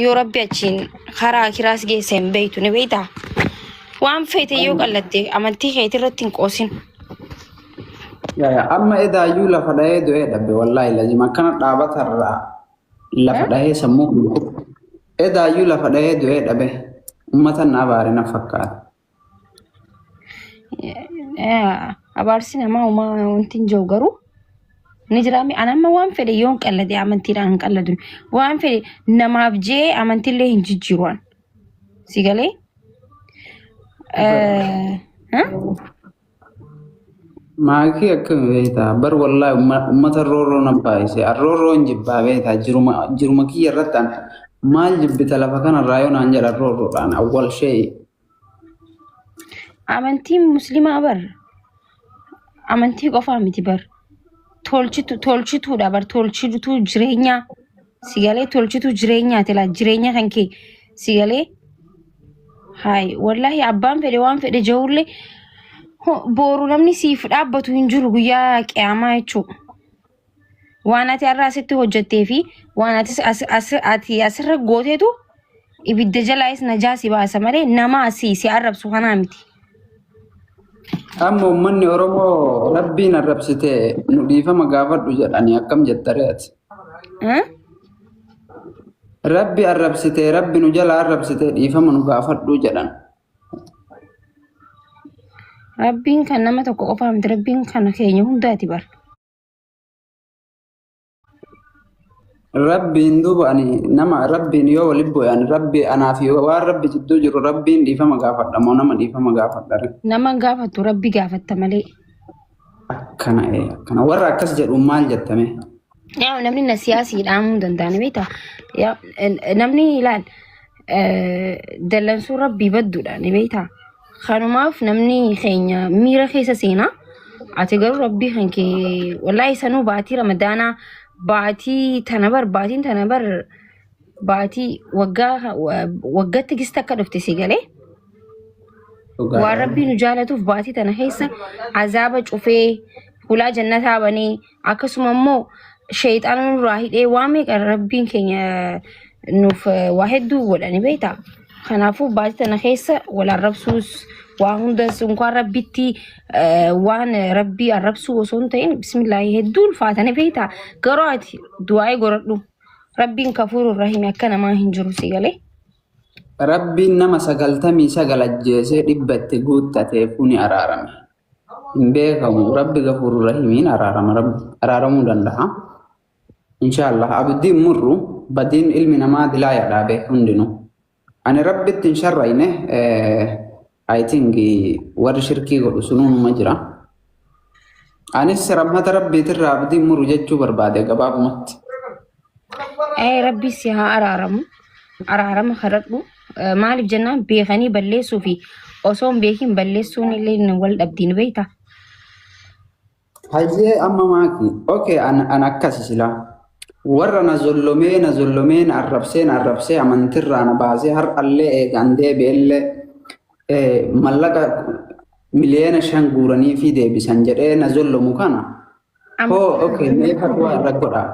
Yoo rabbi achiin karaa akiraas geesse hin beektu ni beektaa? Waan feete yoo qallatte amantii keetii irratti hin qoosin. Yaa amma edaayyuu lafa dhahee du'ee dhabe wallaahi lazim akkana dhaabatarraa lafa dhahee sammuu kun edaayyuu lafa dhahee du'ee dhabe ummata na abaare na fakkaata. Abaarsi namaa uumaa wanti hin jiru garuu ni jiraame. Ani amma waan fedhe yoon qallade amantiidhaan hin qalladu. Waan fedhe namaaf jee amantiillee hin jijjiiru an. Si galee? Maakii akkami beektaa? Bar wallaahi ummata roorroo na baay'ise. Arroorroon jibbaa beektaa? Jiruma jiruma kiyya irratti an maal jibbita lafa kanarraa yoo naan jedha roorroodhaan awwal shee. Amantiin musliimaa bar amantii qofaa miti bar tolchitu tolchituudha bar tolchituu jireenyaa si galee tolchituu jireenyaati laa jireenya kan kee si galee hayi wallaahi abbaan fedhe waan fedhe ja'ullee booru namni siif dhaabbatu hin jiru guyyaa qiyaamaa jechuudha. Waan ati har'a asitti hojjettee fi waan ati ati asirra gooteetu ibidda jalaayis najaa si baasa malee nama asii si arrabsu kanaa miti. Amma uummanni Oromoo rabbiin arrabsite nu dhiifama gaafadhu jedhanii akkam jettaree ati? Eh? Rabbi arrabsite rabbi nu jala arrabsite dhiifama nu gaafadhu jedhan. Rabbiin kan nama tokko qofaa miti rabbiin kan keenya hundaati bar. Rabbiin duuba ani nama rabbiin yoo walitti bu'e ani rabbi anaa fi waan rabbi jidduu jiru rabbiin dhiifama gaafadha moo nama dhiifama gaafadha re? Nama gaafattu rabbi gaafatta malee. Akkana ee akkana warra akkas jedhu maal jettame? Yaa namni na siyaasii dhaamuu danda'a ni beektaa? Yaa namni ilaal dallansuun rabbii badduudha ni beektaa? Kanumaaf namni keenya miira keessa seenaa. Ati garuu rabbii kan kee wallaahi sanuu baatii ramadaanaa baatii tana bar baatiin tana bar baatii waggaa waggatti gista akka dhufte si galee. Waan rabbii nu jaalatuuf baatii tana keessa azaaba cufee hulaa jannataa banee Akkasuma immoo sheexaana nurraa hidhee waa meeqa rabbiin keenya nuuf waa hedduu godha ni beektaa. Kanaafuu baatii tana keessa wal arrabsuus waa hundas unkaan rabbitti waan rabbii arrabsuu osoo hin ta'in bismillaahi hedduu ulfaata ni beektaa. Garuu ati du'aa'ii godhadhu. Rabbiin kafuuruu rahimi akka namaa hin jiru si galee. Rabbiin nama 99 ajjeesee 100 itti guuttateefuu ni araarame. Hin beekamu rabbi gafuuru rahimiin araarama rabbi araaramuu danda'a. Inshaallah abdiin murru badiin ilmi namaa dilaa yaadhaa beek hundinuu. Ani rabbitti hin sharrayne I think warri shirkii godhu sunuu numa jira. Anis rahmata rabbiitirraa abdiin muru jechuu barbaade gabaabumatti. Ee rabbi si haa araaramu. Araarama kadhadhu. Maaliif jennaan beekanii balleessuu fi osoo hin beekin balleessuun illee wal dhabdi ni beektaa. Hayyee amma maaki. Okay, an akkasi silaa. Warra na zollomee na zollomee na arrabsee na arrabsee amantirraa na baasee har'allee eegaan deebi'ellee mallaqa 5 miliyoona guuranii fi deebisan jedhee na zollomu kana. Hoo okay mee fatwaa irra godhaa.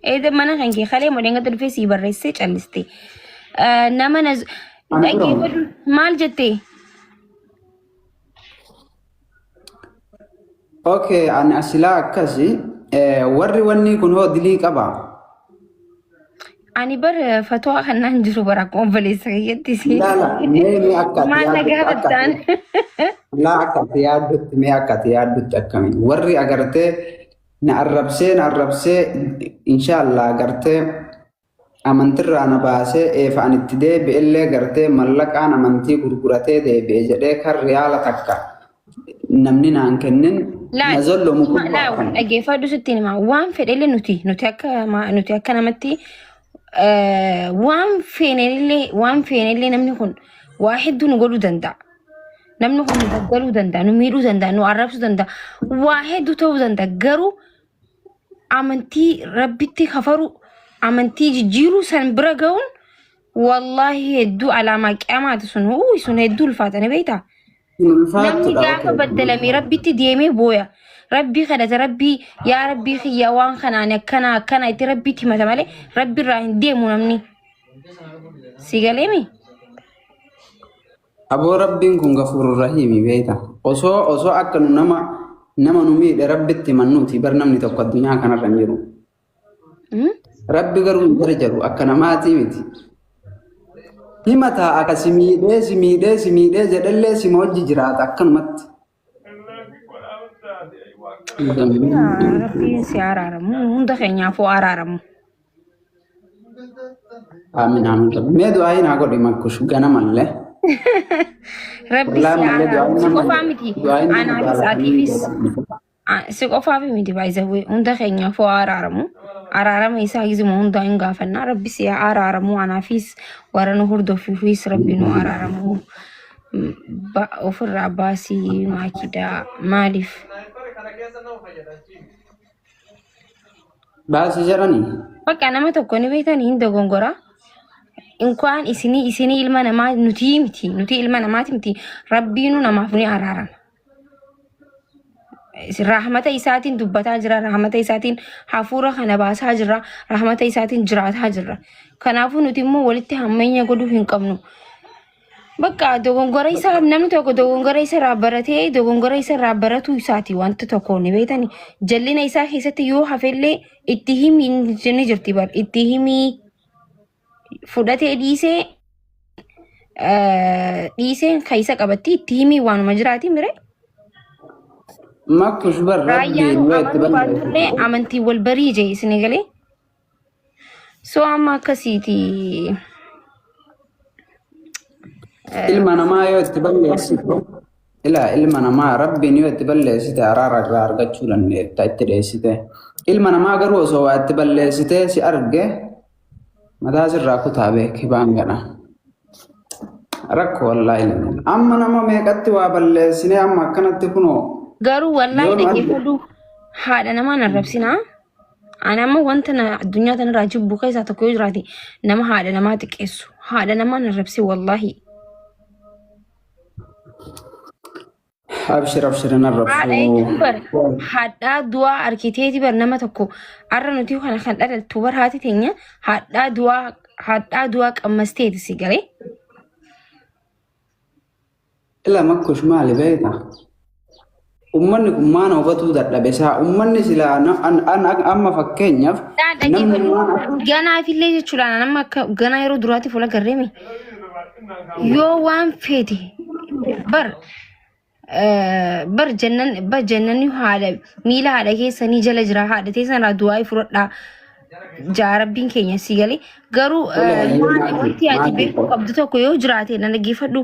Eeda mana kan kee kalee modeen gadi dhufee sii barreessee calliste. Nama na Ana bira dhaggeeffadhu maal jettee? Okay, ani asilaa akkasi. Warri wanni kun hoo dilii qaba. Ani bar fatwaa kanaan jiru bara akkuma obboleessa kiyyatti si. Laala, mee mee akka ati Maal na yaaddutti akka gaafattaan? ati laa akka ati yaaddutti mee akka ati yaaddutti akkami. Warri agartee na arrabsee na arrabsee inshaallah agartee amantirraa na baasee eefa ani itti deebi'ellee gartee mallaqaan amantii gurguratee deebi'e jedhee kan riyaala takka namni naan kennin na Laal, zollomu kun laa akkami. dhaggeeffadhu sitti hima. Waan fedhellee nuti akka namatti waan feenellee waan feenellee namni kun waa hedduu nu godhuu danda'a. Namni kun nu daggaluu danda'a, nu miidhuu danda'a, nu arrabsuu danda'a, waa hedduu ta'uu danda'a. Garuu amantii rabbitti kafaruu, amantii jijjiiruu san bira ga'uun wallaahi hedduu alaamaa qiyaamaati sun sun hedduu ulfaata ni beektaa? Kun Namni ulfaattuudha. gaafa Okay. baddalamee rabbitti deemee booya. Rabbii kadhata, rabbii yaa rabbii kiyya waan kanaan akkana akkana itti rabbiitti himata malee rabbi irraa hin deemu namni. Si galeemi? Aboo rabbiin kun gafuurur rahiimi beekta. Osoo akka nu nama nu miidhe rabbitti himannuuti bar namni tokko addunyaa kanarra hin jiru. Rabbi garuu hin jarjaru akka namaatii miti. Himataa akka si miidhee si miidhee si miidhee jedhellee sima hojii jiraata akkanumatti. Yaa Rabbiin si araaramu hunda keenyaafuu araaramu. Aamin aamin. Rabbi. Mee du'aayi naa godhi makkush ganamallee. Rabbi si Wallaahi mallee araaramu du'aayi si nama qofaa miti du'aayi nama anaafis jaalatanii atiifis godhan. Si qofaaf miti baay'isawwee hunda keenyaafuu haa araaramu. Araarama isaa gizuma hundaa hin gaafanna. Rabbi si haa araaramu. Anaafis warra nu hordofuufis rabbi nu araaramu. Ofirraa baasii maakidaa maaliif? Baasii jedhanii. Bakka nama tokko ni beektan hin dogongora. Inkwaan isinii ilma namaa nutii miti nutii ilma namaati miti rabbiinuu namaaf ni araarama. Rahmata isaatiin dubbataa jira, rahmata isaatiin hafuura kana baasaa jira, rahmata isaatiin jiraataa jirra. Kanaafuu nuti immoo walitti hammeenya godhuu hin qabnu. Bakka dogongora isaa namni tokko dogongora isa irraa baratee dogongora isa irraa baratuu isaati wanta tokko ni beektani. Jallina isaa keessatti yoo hafellee itti himi ni jirti bar itti himii fudhatee dhiisee dhiiseen kan isa qabatti itti himii waanuma jiraati mire. Makkush bar Raayyaan rabbiin yoo itti amanuu baatullee balleessite. amantii wal barii jee isin galee. So amma akkasiiti. Ilma namaa yoo itti balleessite. Ilaa ilma namaa rabbiin yoo itti balleessite araara irraa argachuu dandeetta itti dheessite. Ilma namaa garuu osoo waa itti balleessitee si arge mataa sirraa kutaa beeki baan gana. Rakkoo wallaahi. Amma nama meeqatti waa balleessinee amma akkanatti kunoo Garuu wallaahi yoo nu arge dhaggeeffadhu haadha namaa hin arrabsinaa. Ani amma wanta na addunyaa tanarraa jibbu keessaa tokko yoo jiraate nama haadha namaa xiqqeessu. Haadha namaa hin arrabsin wallaahi. Abshir abshir hin Haadha arrabsu. jechuun bar hadhaa du'aa arkiteeti bar nama tokko har'a nuti kana kan dhalattu bar haati teenya hadhaa du'aa qammasteeti si galee. Ila makkush maali beekta? Uummanni kun maana hubatuu dadhabe isaa uummanni silaa amma fakkeenyaaf Dhaan namni dhaggeeffadhu waan akka ganaafillee jechuudhaan amma akka ganaa yeroo duraatti fuula garreemi yoo waan feete bar bar jannan bar jannanni haadha miila haadha keessanii jala jira haadha teessan irraa du'aa fudhadhaa jaa rabbiin keenya si galee garuu tole hayyee maali maatii wanti ati maatii beekuu qabdu tokko yoo jiraate na dhaggeeffadhu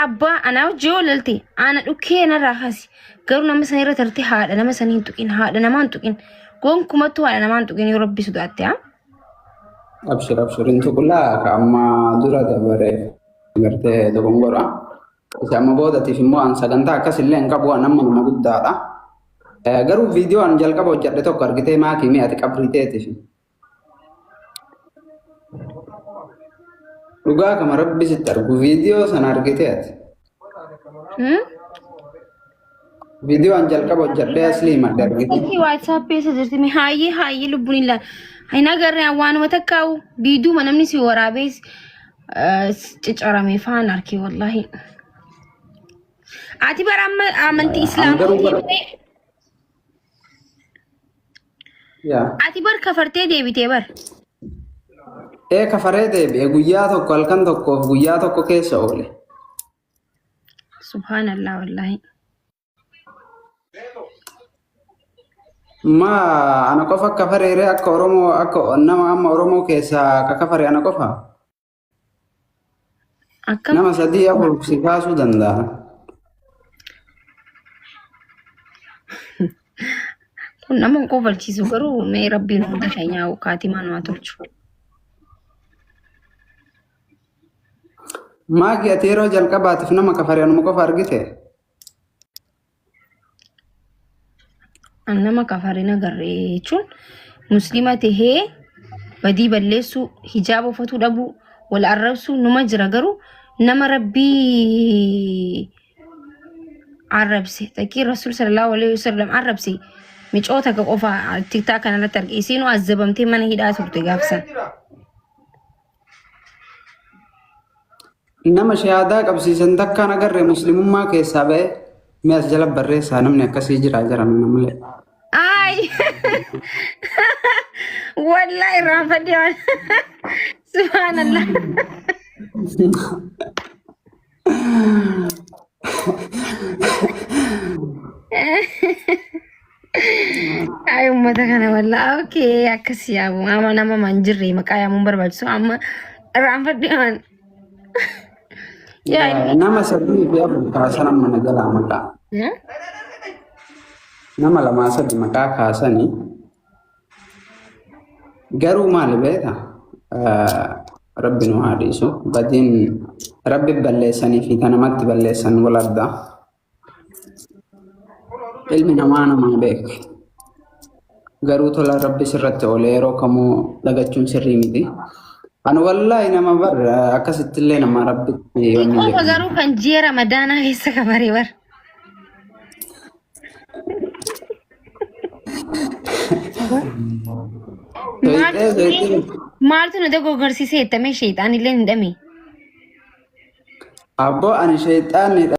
abbaa anaa hojii yoo lalte ana dhukkee narraa kaasi garuu nama sana irra tarte haadha nama sanii hin tuqin haadha namaa hin tuqin gonkumattuu haadha namaa hin tuqin yoo rabbi sodaatte haa. Abshir abshir hin tuqulaa ka amma dura dabare gartee dogongora. Isa amma boodatiif immoo an sagantaa akkas illee hin qabu an amma nama guddaadha. Garuu viidiyoo an jalqaba hojjedhe tokko argitee maakii mee ati qabrii teetiif. Dhugaa kama rabbi sitti argu viidiyoo sana argitee ati. Viidiyoo an jalqaba hojjedhee aslii himadhe argitee. Fakkii WhatsApp eessa jirti? Mee haayyee haayyee lubbuun hin laal. Hin agarre waanuma takkaa'u biiduma namni si waraabee ciccarame faan arke wallaahi. Ati bara amma amantii An islaamaa garuu bara deemtee yaa. ati bar kafartee deebitee bar. Ee kafaree deebi'e guyyaa tokko halkan tokkoof guyyaa tokko keessa oole. Subhaanallah wallaahi. Ma ana qofa kafareeree akka Oromoo akka nama amma Oromoo keessaa ka kafare ana qofa. Akkam Nama sadii afur si kaasuu danda'a. Kun nama hin kofalchiisu garuu mee rabbiin hunda keenyaa kaatimaa nu haa tolchu. Maaki ati yeroo jalqabaatiif nama kafare anuma qofa argite? An nama kafarin agarre jechuun muslima tahee badii balleessuu hijaaba uffatuu dhabuu wal arrabsuu numa jira garuu nama rabbii Arrabse. Takkii Rasuul sallallahu alaihi wasallam arrabse. Micoo takka qofa tiktaa kanarratti arge. Isiinuu azzabamtee mana hidhaa turte gaafsan. Nama shahaadaa qabsiisan takkaan agarre muslimummaa keessaa ba'e mee as jala barreessaa namni akkasii jira jedhama namlee. Ay! Wallahi irraanfadhe waan. Subhaanallah. Ay uummata kana wallaa okay akkas yaamu amma nama man jirre maqaa yaamuun barbaachisu amma irraanfadhe waan. Yaa inni. Nama sadii fi afur kaasan amma na jalaa maqaa. Nama lamaa sadi maqaa kaasanii garuu maali beektaa? Rabbi nu haa dhiisu. Badiin rabbi balleessanii fi ta namatti balleessan wal adda. Ilmi namaa namaa beek. Garuu tola rabbi sirratti oole yeroo kamuu dagachuun sirrii miti. Ani wallaahi nama bar akkasittillee nama rabbitti wanni Qofa jedhamu. garuu kan ji'a ramadaanaa keessa kabaree bar. Soyixee soyixee. Maaltu nu dogoggorsiisee jettamee sheexaan illee hin dhame. Abboo ani sheexaanidha.